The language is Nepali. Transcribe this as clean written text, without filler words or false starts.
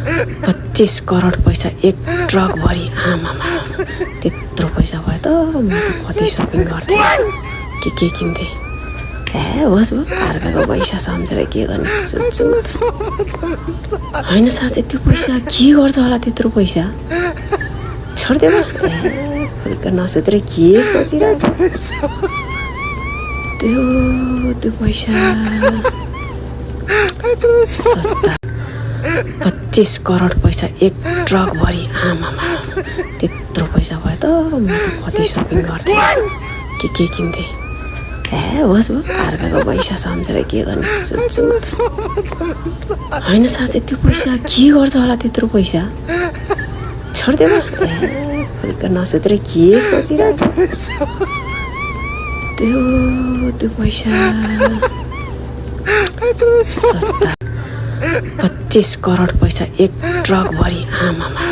25 करोड पैसा एक ट्रक भरी आमामा त्यत्रो पैसा भयो त म त कति सपिङ गर्थे के किन्थे होस् अर्काको पैसा सम्झेर के गर्ने सोच्छु होइन साँच्चै त्यो पैसा के गर्छ होला त्यत्रो पैसा छोड्देऊ फुल्का नसोधेर के सोचिरहेको त्यो पैसा सस्ता 25 करोड पैसा एक ट्रक भरी आमामा त्यत्रो पैसा भयो त म त कति सपिङ गर्थे के किन्थे होस् अर्काको पैसा सम्झेर के गर्ने सोच्छु होइन साँच्चै त्यो पैसा के गर्छ होला त्यत्रो पैसा छोड्देऊ फुल्का नसोधेर के सोचिरहेको त्यो पैसा सस्ता 25 करोड पैसा एक ट्रक भरी आमामा